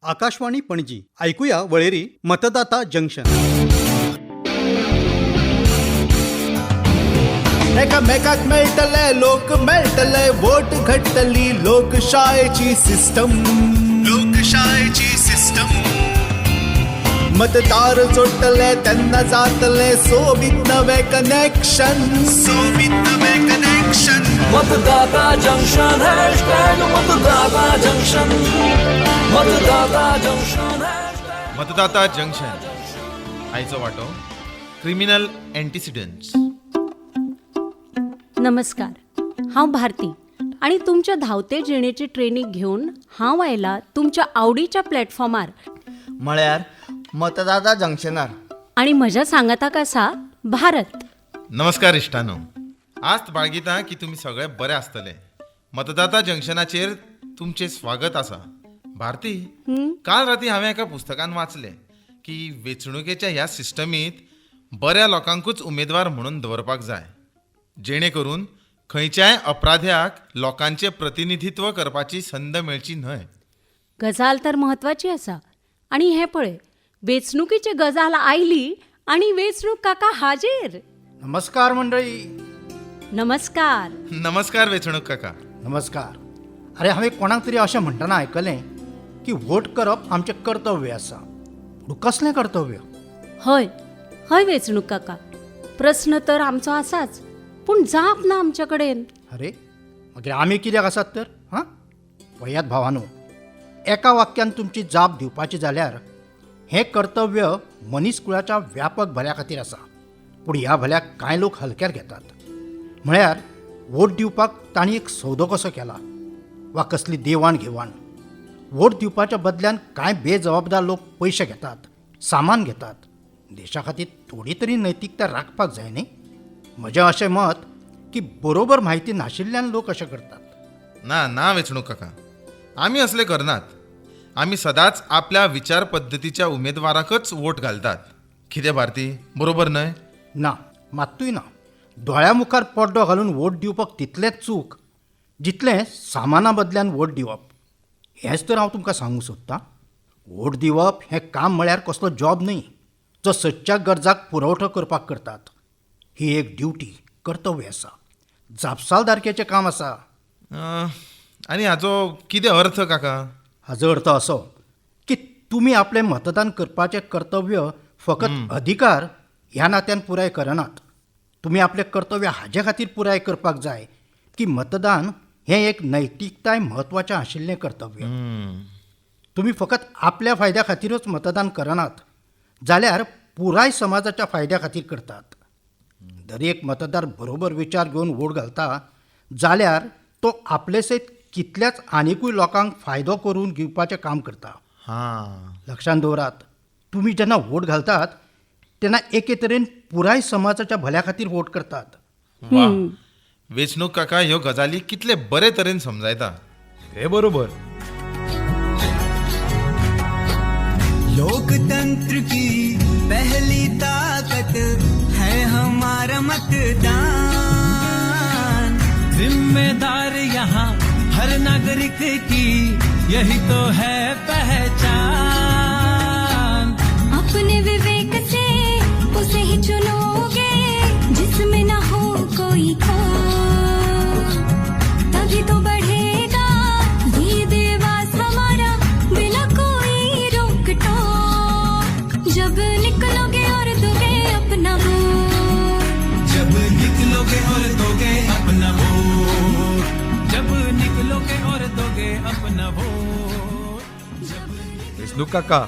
आकाशवाणी पणजी. ऐकूया वळेरी मतदाता जंक्शन. एकामेकाक मेळटले, लोक मेळटले, वोट घडटली लोकशायेची सिस्टम, लोकशायेची सिस्टम. मतदार जोडटले तेन्ना जातले सोबीत नवे कनेक्शन, सोबीत नवे कनेक्शन. मतदाता जंक्शन, हॅशटॅग मतदाता जंक्शन, मतदाता जंक्शन हॅशटॅग. मतदाता जंक्शन. आयचो वांटो क्रिमिनल एंटिसिडंट्स. नमस्कार, हांव भारती आनी तुमच्या धांवते जिणेची ट्रेनीक घेवन हांव आयला तुमच्या आवडीच्या प्लॅटफॉर्मार, म्हळ्यार मतदाता जंक्शनार. आनी म्हज्या सांगाताक आसा भारत. नमस्कार इश्टानो, आस्त बाळगिता की तुमी सगळे बरे आसतले. मतदाता जंक्शनाचेर तुमचें स्वागत आसा. भारती, काल राती हांवें एका पुस्तकान वाचलें की वेंचणुकेच्या ह्या सिस्टमींत बऱ्या लोकांकूच उमेदवार म्हणून दवरपाक जाय, जेणे करून खंयच्याय अपराध्याक लोकांचें प्रतिनिधित्व करपाची संद मेळची न्हय. गजाल तर म्हत्वाची आसा आनी हें पळय, वेंचणुकेची गजाल आयली आनी वेंचणूक काका हाजीर. नमस्कार मंडळी. नमस्कार. नमस्कार वेंचणूक काका. नमस्कार. अरे, हांवें कोणाक तरी अशें म्हणटना आयकलें की वोट करप आमचें कर्तव्य आसा. पूण कसलें कर्तव्य? हय हय वेंचणूक काका, प्रस्न तर आमचो आसाच, पूण जाप ना आमच्या कडेन. अरे, मागीर आमी कित्याक आसात तर? हां, पळयात भावानो, एका वाक्यान तुमची जाप दिवपाची जाल्यार हें कर्तव्य मनीस कुळाच्या व्यापक भल्या खातीर आसा. पूण ह्या भल्याक कांय लोक हलक्यार घेतात. म्हळ्यार वोट दिवपाक तांणी एक सौदो कसो केला वा कसली देवाण घेवाण. वोट दिवपाच्या बदल्यान कांय बेजबाबदार लोक पयशे घेतात, सामान घेतात. देशा खातीर थोडी तरी नैतिकता राखपाक जाय न्ही? म्हजें अशें मत की बरोबर म्हायती नाशिल्ल्यान लोक अशें करतात. ना ना वेंचणूक काका, आमी असले करनात. आमी सदांच आपल्या विचार पद्दतीच्या उमेदवाराकच वोट घालतात. कितें भारती, बरोबर न्हय? ना, मात्तूय ना. दोळ्या मुखार पड्डो घालून वोट दिवपाक तितलेंच चूक जितलें सामाना बदल्यान वोट दिवप. हेंच तर हांव तुमकां सांगूंक सोदतां. वोट दिवप हें काम म्हळ्यार कसलो जॉब न्हय जो सदच्या गरजाक पुरवठो करपाक करतात. ही एक ड्युटी, कर्तव्य आसा, जापसालदारकेचें काम आसा. आनी हाचो कितें अर्थ काका? हाजो अर्थ असो की तुमी आपलें मतदान करपाचें कर्तव्य फकत अधिकार ह्या नात्यान पुराय करनात. तुमी आपलें कर्तव्य हाजे खातीर पुराय करपाक जाय की मतदान हें एक नैतिकताय म्हत्वाचें आशिल्लें कर्तव्य. तुमी फकत आपल्या फायद्या खातीरच मतदान करनात, जाल्यार पुराय समाजाच्या फायद्या खातीर करतात. दर एक मतदार बरोबर विचार घेवन वोट घालता जाल्यार तो आपले सयत कितल्याच आनिकूय लोकांक फायदो करून घेवपाचें काम करता. लक्षांत दवरात, तुमी जेन्ना वोट घालतात तेन्ना एके तरेन पुराय समाजाच्या भल्या खातीर वोट करतात. वा, वेंचणूक काका ह्यो गजाली कितले बरे तरेन समजायता. हे बरोबर. लोकतंत्र की पहली ताकत है हमारा मतदान. जिम्मेदार यहाँ हर नागरिक की, यही तो है पहचान. अपने विवेक से उसे ही चुनोगे जिसमें न हो कोई खोट. तभी तो बढ़ेगा ये देवास हमारा बिना कोई रोक टोक. जब निकलोगे और दोगे अपना वोट. जब निकलोगे और दोगे अपना वोट, जब निकलोगे और दोगे अपना वोट. वेंचणूक काका,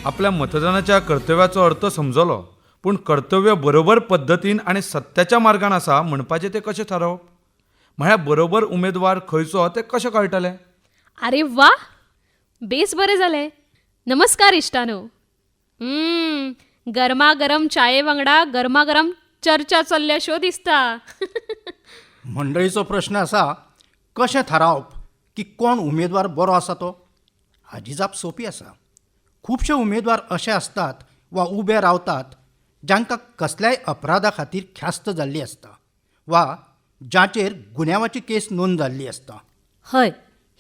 आपल्या मतदानाच्या कर्तव्याचो अर्थ समजलो, पूण कर्तव्य बरोबर पद्दतीन आनी सत्याच्या मार्गान आसा म्हणपाचें तें कशें थारावप? म्हळ्यार बरोबर उमेदवार खंयचो तें कशें कळटलें? अरे वा, बेस बरें जालें. नमस्कार इश्टानो. गरमागरम चाये वांगडा गरमागरम चर्चा चल्ल्या शो दिसता. मंडळीचो प्रश्न आसा, कशें थारावप की कोण उमेदवार बरो आसा तो? हाजी जाप सोंपी आसा. खुबशे उमेदवार अशे आसतात वा उबे रावतात जांकां कसल्याय अपराधा खातीर ख्यास्त जाल्ली आसता वा जाचेर गुन्यांवाची केस नोंद जाल्ली आसता. हय.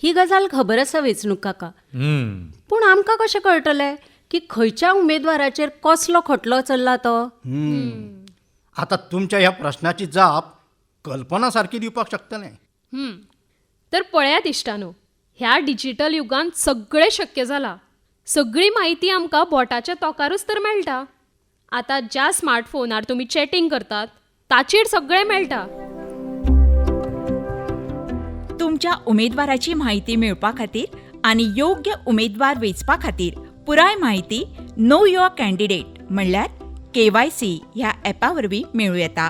ही गजाल खबर आसा वेंचणूक काका. पूण आमकां कशें कळटलें की खंयच्या उमेदवाराचेर कसलो खटलो चल्ला तो? आतां तुमच्या ह्या प्रश्नाची जाप कल्पना सारकी दिवपाक शकतलें. तर पळयात इश्टानो, ह्या डिजिटल युगांत सगळें शक्य जालां. सगळी म्हायती आमकां बोटाच्या तोंकारूच तर मेळटा. आतां ज्या स्मार्टफोनार तुमी चॅटींग करतात ताचेर सगळें मेळटा. तुमच्या उमेदवाराची म्हायती मेळोवपा खातीर आनी योग्य उमेदवार वेंचपा खातीर पुराय म्हायती नो your candidate म्हणल्यार केवायसी ह्या ॲपा वरवीं मेळूं येता.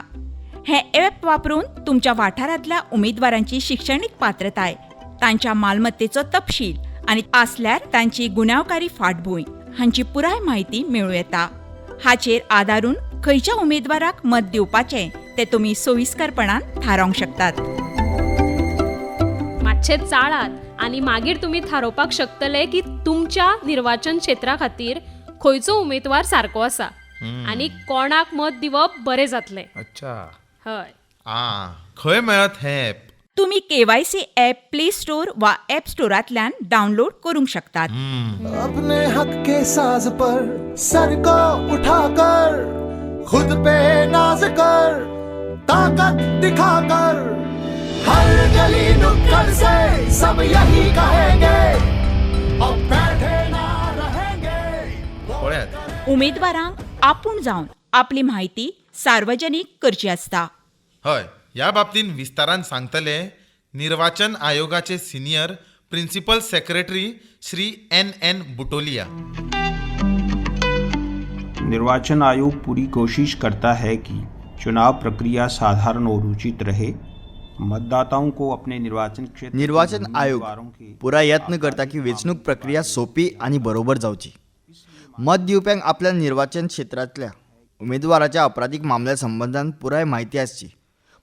हें ॲप वापरून तुमच्या वाठारांतल्या उमेदवारांची शिक्षणीक पात्रताय, तांच्या मालमत्तेचो तपशील आनी आसल्यार तांची गुन्यांवकारी फाटभूंय हांची पुराय म्हायती मेळूं येता. हाचेर आदारून खंयच्या उमेदवाराक मत दिवपाचें तें तुमी सोयिस्करपणान थारावंक शकतात. मातशें चाळात आनी मागीर तुमी थारोवपाक शकतले की तुमच्या निर्वाचन क्षेत्रा खातीर खंयचो उमेदवार सारको आसा आनी कोणाक मत दिवप बरें जातलें. अच्छा. हय. आ, खंय मेळत हें ॲप? तुमी केवायसी ॲप प्ले स्टोर वा ॲप स्टोरांतल्यान डावनलोड करूंक शकतात. अपने हक के साज पर सर को उठाकर, खुद पे नाज कर, ताकत दिखाकर, हर गली नुक्कड़ से सब यही कहेंगे, अब बैठे ना रहेंगे. पळयात. उमेदवारांक आपूण जावन आपली म्हायती सार्वजनीक करची आसता. हय, ह्या बाबतीन विस्तारान सांगतले निर्वाचन आयोगाचे senior principal secretary Shri N N Butolia. निर्वाचन आयोग पूरी कोशिश करता है कि चुनाव प्रक्रिया साधारण और उचित रहे. मतदाताओं को अपने निर्वाचन क्षेत्र के निर्वाचन आयोग उम्मीदवारों के पुराय यत्न करता की वेंचणूक प्रक्रिया सोपी आनी बरोबर जावची. मत दिवप्यांक आपल्या निर्वाचन क्षेत्रांतल्या उमेदवाराच्या अपराधीक मामल्या संबंदान पुराय म्हायती आसची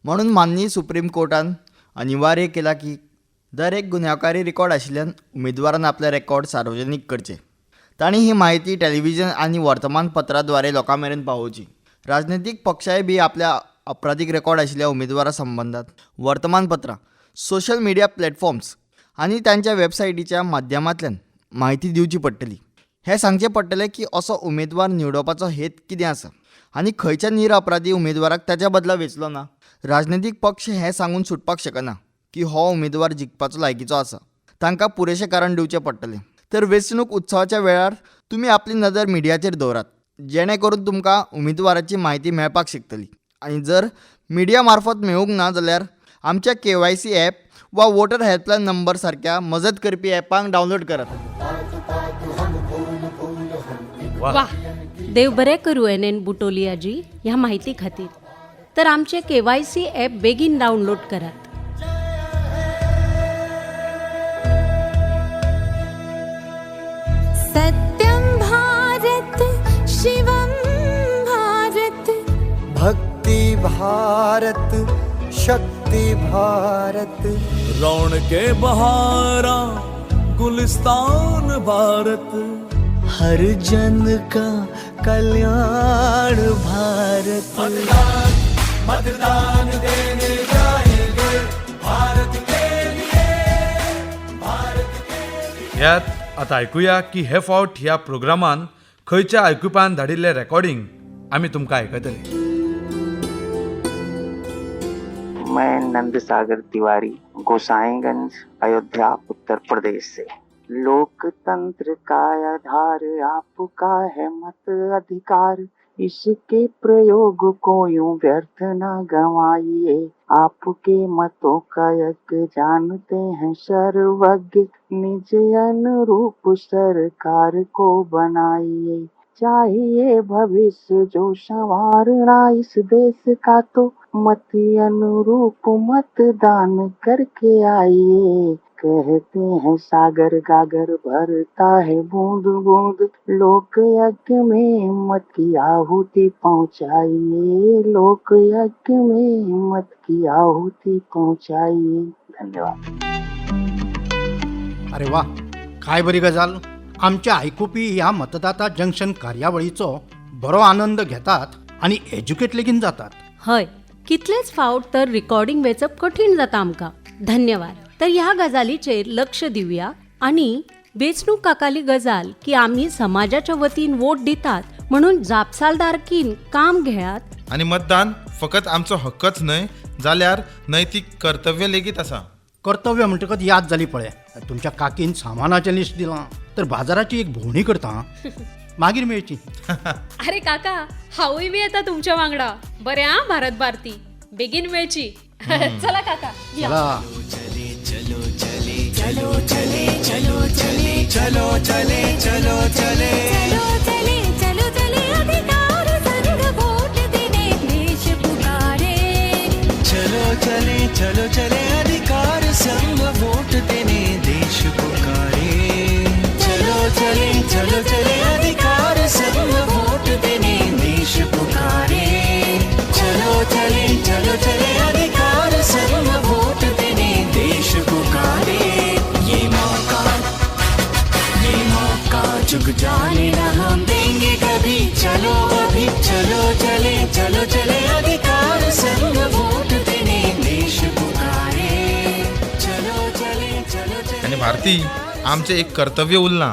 म्हणून माननीय सुप्रीम कोर्टान अनिवार्य केला की दर एक गुन्यांवकारी रिकॉर्ड आशिल्ल्यान उमेदवारान आपले रेकॉर्ड सार्वजनीक करचे. तांणी ही म्हायती टॅलिव्हिजन आनी वर्तमानपत्राद्वारे लोकां मेरेन पावोवची. राजनितीक पक्षाय बी आपल्या अपराधीक रेकॉर्ड आशिल्ल्या उमेदवारा संबंदात वर्तमानपत्रां, सोशल मिडिया प्लॅटफॉर्म्स आनी तांच्या वेबसायटीच्या माध्यमांतल्यान म्हायती दिवची पडटली. हें सांगचें पडटलें की असो उमेदवार निवडपाचो हेत कितें आसा आनी खंयच्या निरअपराधी उमेदवाराक ताच्या बदला वेंचलो ना. राजनितीक पक्ष हें सांगून सुटपाक शकना की हो उमेदवार जिखपाचो लायकीचो आसा. तांकां पुरेशें कारण दिवचें पडटलें. तर वेंचणूक उत्सवाच्या वेळार तुमी आपली नदर मिडियाचेर दवरात, जेणे करून तुमकां उमेदवाराची म्हायती मेळपाक शकतली. आनी जर मिडिया मार्फत मेळूंक ना जाल्यार आमच्या केवायसी ॲप वा वोटर हेल्पलायन नंबर सारक्या मजत करपी ॲपांक डावनलोड करात. वा. देव बरें करूं एन एन बुटोलियाजी ह्या म्हायती खातीर. तर आमचें केवायसी ॲप बेगीन डावनलोड करात. सत्यं भारत शिवं भारत, भक्ति भारत शक्ति भारत, रौनके बहारा गुलिस्तान भारत, हर जन का कल्याण भारत. मतदान देने जाएंगे भारत के लिए, भारत के. ह्यात आतां आयकुया की हे फावट ह्या प्रोग्रामान खंयच्या आयकुप्यान धाडिल्लें रेकॉर्डिंग आमी तुमकां आयकतले. मैं नंद सागर तिवारी, गोसाईगंज, अयोध्या, उत्तर प्रदेश से. लोकतंत्र का आधार आपका है मत अधिकार, इसके प्रयोग को यूं व्यर्थ ना गंवाइए. आपके मतों का यज्ञ जानते हैं सर्वज्ञ, निज अनुरूप सरकार को बनाइए. चाहिए भविष्य जो संवारना इस देश का, तो मत अनुरूप मतदान करके आइए. कहते हैं सागर गागर भरता है बूंद बूंद, लोक यज्ञ में मत की आहुति पहुंचाइए. लोक यज्ञ में मत की आहुति पहुंचाइए. धन्यवाद. अरे वा, काय बरी गजाल. आमचे आयकुपी ह्या मतदाता जंक्शन कार्यावळीचो बरो आनंद घेतात आनी एज्युकेट लेगीन जातात. हय, कितलेच फावट तर रिकॉर्डिंग वेंचप कठीण जाता आमकां. धन्यवाद. तर ह्या गजालीचेर लक्ष दिवया आनी वेंचणूक काकाली गजाल की आमी समाजाच्या वतीन वोट दितात म्हणून जापसालदारकीन काम घेयात. आनी मतदान फकत आमचो हक्कच न्हय जाल्यार नैतीक कर्तव्य लेगीत आसा. कर्तव्य म्हणटकच याद जाली पळय, तुमच्या काकीन सामानाचें लिस्ट दिलां तर बाजाराची एक भोंवडी करता, मागीर मेळची. अरे काका, हांवूय बी येता तुमच्या वांगडा. बरें आं, भारत भारती बेगीन मेळची. चला काका, या. चला. चलो चले चलो चले चलो चले चलो चले चलो चले चलो चले चलो चले अधिकार संग वोट देने देश पुकारे. चलो चले चलो चले अधिकार संग वोट देने देश पुकारे. चलो चले चलो चले अधिकार संग वोट देने देश पुकारे. चलो चले चलो चले अधिकार संग वोट देने देश पुकारे. ये मौका चुक जाने ना हम देंगे कभी. चलो अभी चलो चले चलो चले अधिकार संग वोट देने देश पुकारे. चलो चले चलो चले. आनी भारती, आमचें एक कर्तव्य उरलां.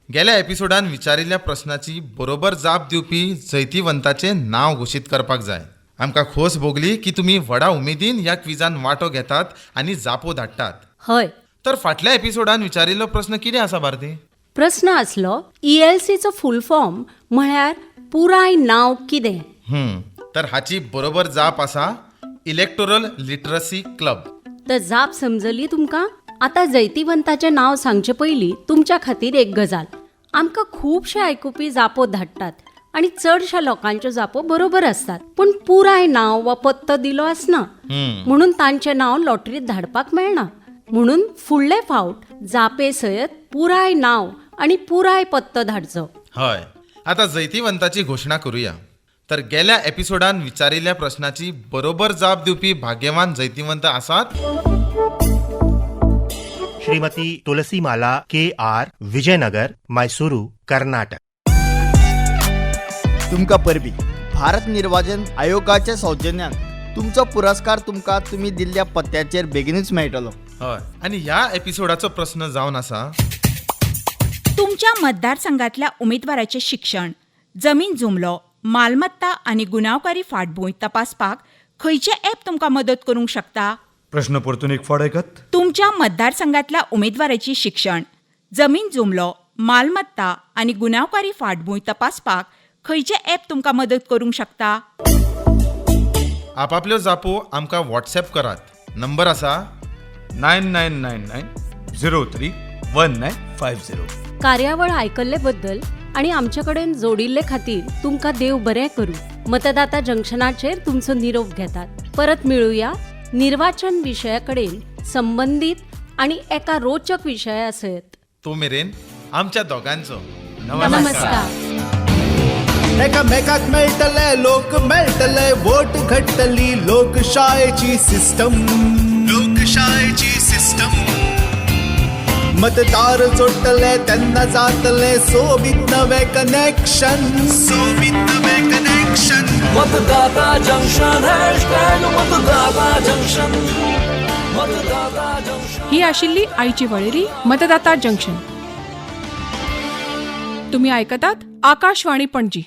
गेल्या एपिसोडान विचारिल्ल्या प्रस्नाची बरोबर जाप दिवपी जैतिवंताचें नांव घोशीत करपाक जाय. आमकां खोस भोगली की तुमी व्हडा उमेदीन ह्या क्विजान वांटो घेतात आनी जापो धाडटात. हय. तर फाटल्या एपिसोडान विचारिल्लो प्रस्न कितें आसा भारती? प्रस्न आसलो ELCचो फूल फॉर्म म्हळ्यार पुराय नांव कितें? तर हाची बरोबर जाप आसा इलेक्टोरल लिटरसी क्लब. तर जाप समजली तुमकां? आतां जैतिवंताचें नांव सांगचे पयलीं तुमच्या खातीर एक गजाल. आमकां खुबशे आयकुपी जापो धाडटात आनी चडश्या लोकांच्यो जापो बरोबर आसतात, पूण पुराय नांव वा पत्तो दिलो आसना, म्हणून तांचें नांव लॉटरीत धाडपाक मेळना. म्हणून फुडले फावट जापे सयत पुराय नांव आनी पुराय पत्तो धाडचो. हय, आतां जैतिवंताची घोशणा करुया. तर गेल्या एपिसोडान विचारिल्ल्या प्रस्नाची बरोबर जाप दिवपी भाग्यवान जैतिवंत आसात श्रीमती तुलसीमाला के.आर. विजयनगर, मैसूरू, कर्नाटक. तुमकां परबी. भारत निर्वाचन आयोगाच्या सौजन्यान तुमचो पुरस्कार तुमकां तुमी दिल्ल्या पत्त्याचेर बेगीनूच मेळटलो. हय, आनी ह्या एपिसोडाचो प्रस्न जावन आसा, तुमच्या मतदारसंघातल्या उमेदवाराचें शिक्षण, जमीन जुमलो, मालमत्ता आनी गुन्यांवकारी फाटभूंय तपासपाक खंयचें ॲप तुमकां मदत करूंक शकता? प्रश्न परतून एक फावट आयकत. तुमच्या मतदारसंघातल्या उमेदवाराची शिक्षण, जमीन जुमलो, मालमत्ता आनी गुन्यांवकारी फाटभूंय तपासपाक खंयचें ॲप तुमकां मदत करूंक शकता? आपापल्यो जापो आमकां व्हॉट्सएप करात. नंबर आसा 9999 03 1950. कार्यावळ आयकल्ले बद्दल आनी आमचे कडेन जोडिल्ले खातीर तुमकां देव बरें करूं. मतदाता जंक्शनाचेर तुमचो निरोप घेतात. परत मेळुया निर्वाचन विशया कडेन संबंदीत आनी एका रोचक विशया सयत. तो मेरेन आमच्या दोगांचो नमस्कार. एकामेकाक मेळटले, लोक मेळटले, वोट घडटली लोकशायेची सिस्टम. लोकशायेची सिस्टम. मतदार जोडटले तेन्ना जातले सोबीत नवे कनेक्शन. सोबीत नवे कनेक्शन. मतदाता जंक्शन हॅशटॅग मतदाता जंक्शन मतदाता जंक्शन. ही आशिल्ली आयची वळेरी मतदाता जंक्शन. तुम्ही ऐकतात आकाशवाणी पणजी.